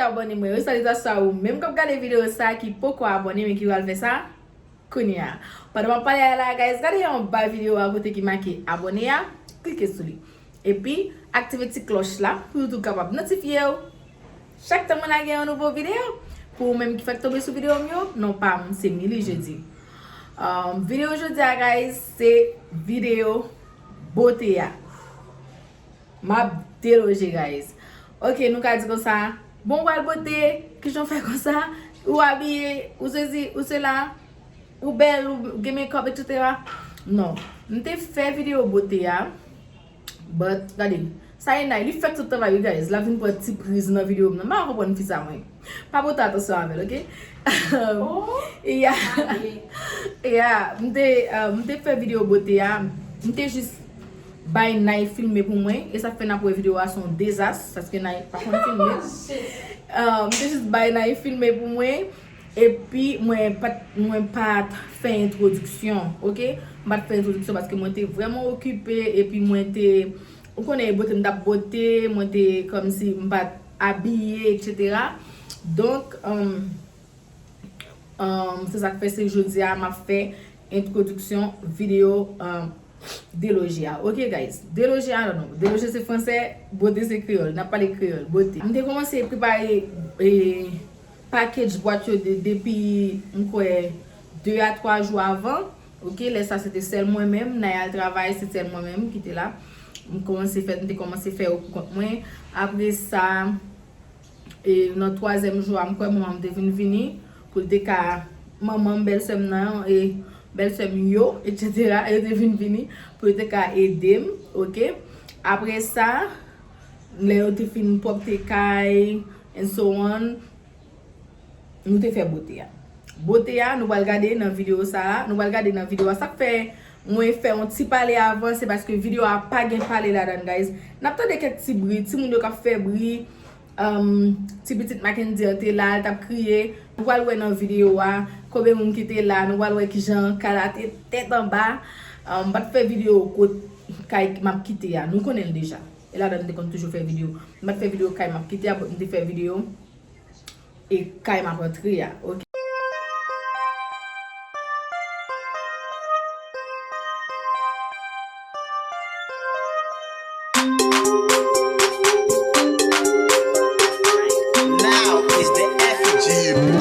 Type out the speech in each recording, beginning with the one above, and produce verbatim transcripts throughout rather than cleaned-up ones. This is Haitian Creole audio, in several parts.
abòne mwen yo. Salitasyon a ou menm k ap gade videyo sa a ki poko abòne men ki pral fè sa kounye a. Pandan m ap pale a la, guys, gade anba videyo a kote ki make abòne a, klike sou li. Epi, aktive ti klòch la pou YouTube kapab notifye w chak tan mwen lage yon nouvo videyo. Pou ou menm ki fèk tonbe sou videyo m yo, non pa m se Milly Jeudi. Um, videyo jodi a, guys, se videyo bote a. M ap deloje, guys. Ok, nou ka di konsa, bon, w al bote, kijan w fè konsa, ou abiye, ou sesi, ou sela, ou bèl, ou gen makeup, et cetera. Non, m te fè videyo bote a, but, gade, sa e Nay, li fèk tout travay, you guys, l ap vin pran ti priz nan videyo m nan, m pa konprann fi sa mwen. Pa pote atansyon avè l, ok? Yeah. Yeah, m te, uh, m te fè videyo bote a, m te jis bay Nay filme pou mwen, e sa k fè n ap wè videyo a se yon dezas, paske Nay pa konn filme. Uh, m te jis bay Nay filme pou mwen, epi mwen pa t, mwen pa t fè entwodiksyon, ok? M pa t fè entwodiksyon paske mwen te vrèman okipe, epi mwen te, ou konnen, bote m t ap bote, mwen te kòmsi m pa t abiye, et cetera. Donk, um, um, se sa k fè se jodi a m ap fè entwodiksyon videyo, um, deloje a. Ok, guys, deloje a, non, non, deloje se fransè, bote se kreyòl, n ap pale kreyòl, bote. M te kòmanse prepare, e, package bwat yo de, depi, m kwè, de a twa jou avan. Ok, lè sa se te sèl mwen menm, Nay al travay, se sèl mwen menm ki te la. M kòmanse fè, m te kòmanse fè yo pou kont mwen. Apre sa, e nan twazyèm jou a, m kwè manman m te vin vini pou l te ka, manman m, bèlsè m nan, e bèlsè m yo, et cetera, yo te vin vini pou yo te ka ede m, ok? Apre sa, lè yo te fin pwòpte kay, and so on, nou te fè bote a. Bote a, nou pral gade nan videyo sa a. Nou pral gade nan videyo a. Sa k fè mwen fè yon ti pale avan, se paske videyo a pa gen pale ladan, guys. N ap tande kèk ti bri, timoun yo k ap fè bri. Um, ti pitit Mackendy an te la, l t ap kriye. Nou pral wè nan videyo a konbyen moun ki te la. Nou pral wè kijan kay la te tèt anba. Um, m pa t fè videyo kot kay m ap kite a. Nou konnen l deja. E ladan m te konn toujou fè videyo. M pa t fè videyo kay m ap kite a, but m te fè videyo e kay m ap antre a, ok? Now is the effigy.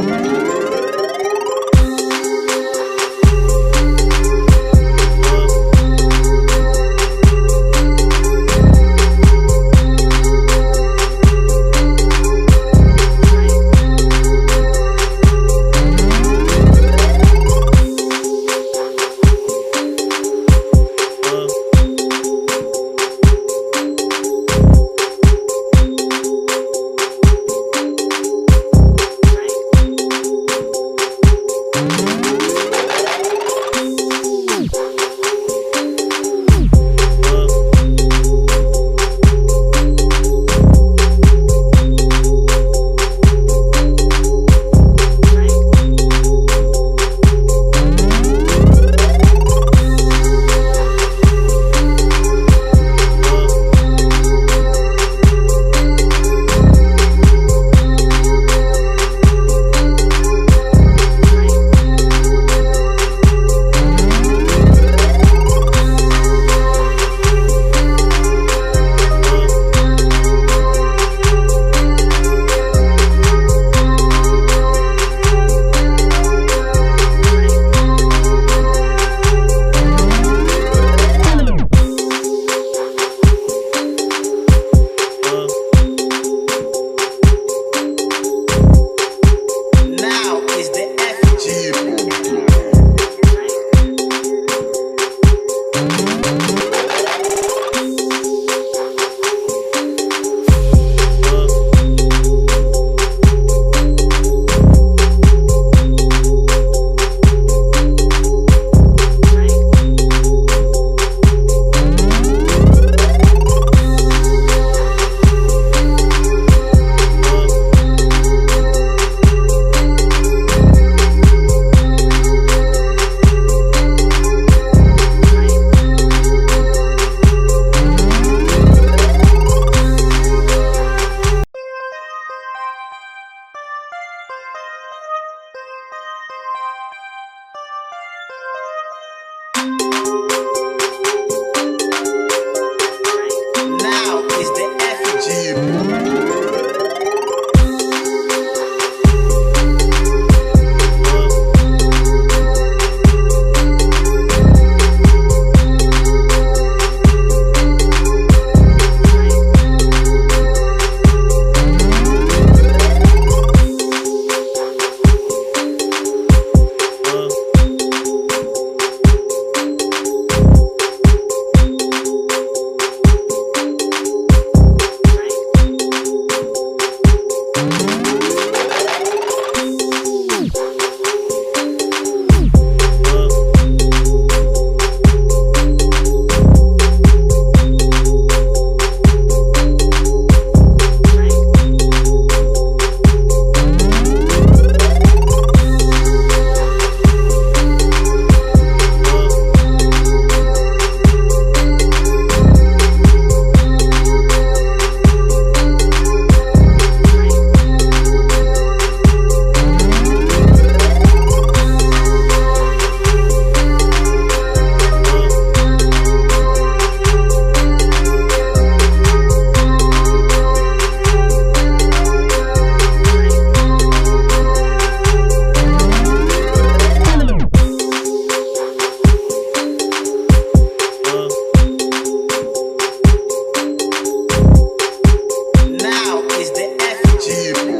Now is the effigy. Now is the effigy.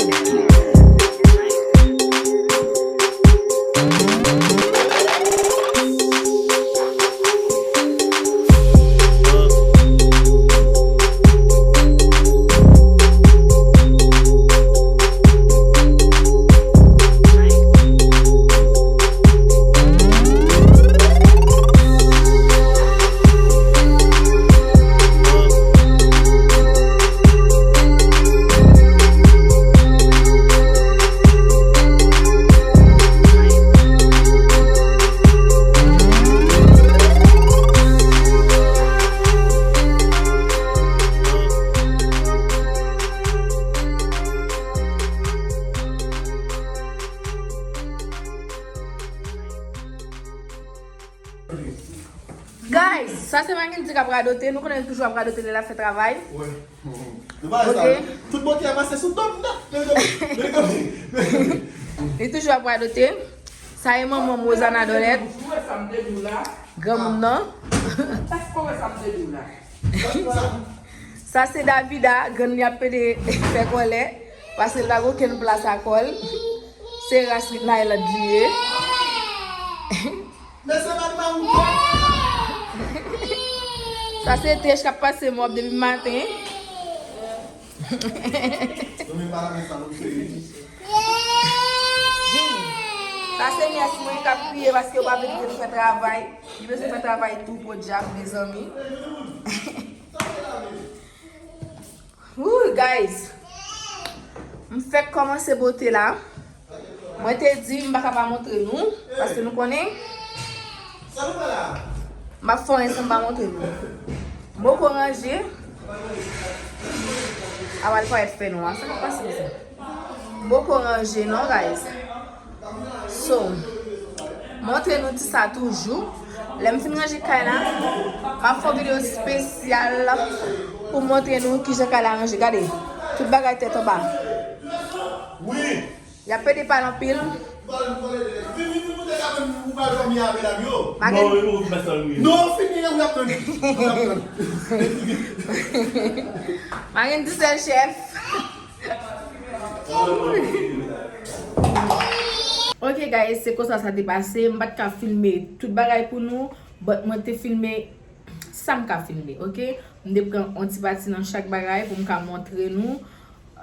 Guys, sa se Magendy k ap radote. Nou konnen l toujou ap radote lè l ap fè travay. Wè. Nou pa sa. Ok. Tout bote a pase sou tòp nan. Li toujou ap radote. Sa e manman m, Rosana Dorlette. Granmoun nan. Sa se Davida, grann li ap pede fè kòlè. Paske l pa gen okenn plas a kò l. Se ras Nayland li ye. Mesye, bat pa ou. Sa se Tesh k ap pase mòp depi maten. Non, men pa la, men pa nou seri. Sa se nyès mwen k ap kriye paske yo pa vle kite nou fè travay. Li bezwen fè travay tou, podyab, mezanmi. Woo, guys. M fèk kòmanse bote la. Mwen te di m pa ka pa montre nou, paske nou konnen. M ap fè anyen san m pa montre nou. M poko ranje. Awa l parèt fè nwa. Sa k ap pase konsa? M poko ranje non, guys. So, montre nou ti sa toujou. Lè m fin ranje kay la, m ap fè yon videyo espesyal pou montre nou kijan kay la ranje. Gade, tout bagay tèt anba. Wi. Y ap pede pale anpil. Vin, vin, vin, montre kay mwen, ou pral fè mi avè la, yo. Magen-, non, fini, wi, ap tann. Wi, ap tann. Magen-D se l chèf. Ok, guys, se konsa sa te pase. M pa t ka filme tout bagay pou nou, but mwen te filme sa m ka filme, ok? M te pran yon ti pati nan chak bagay pou m ka montre nou.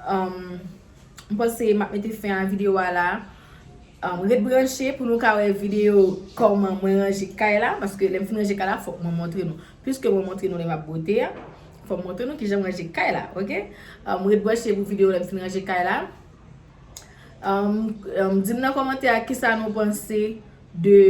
Um, m panse m ap mete fen a videyo a la. Um, ret branche pou nou ka wè videyo kòman mwen ranje kay la, paske lè m fin ranje kay la, fòk mwen montre nou. Piske mwen montre nou lè m ap bote a, fòk mwen montre nou kijan m ranje kay la, ok? Um, ret branche pou videyo lè m fin ranje kay la. Um, um, di m nan kòmantè a kisa nou panse de,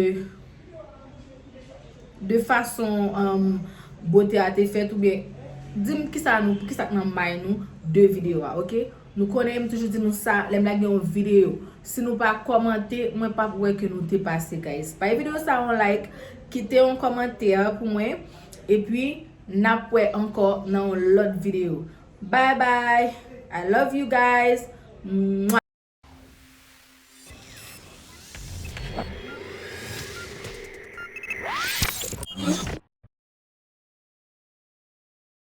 de fason, um, bote a te fèt, oubyen di m kisa nou, kisa k nan may nou de videyo a, ok? Nou konnen m toujou di nou sa, lè m lage yon videyo. Si nou pa kòmante, mwen p ap wè ke nou te pase, guys. Bay videyo sa yon like, kite yon kòmantè pou mwen, epi n ap wè ankò nan yon lòt videyo. Bye bye. I love you guys. Mwah.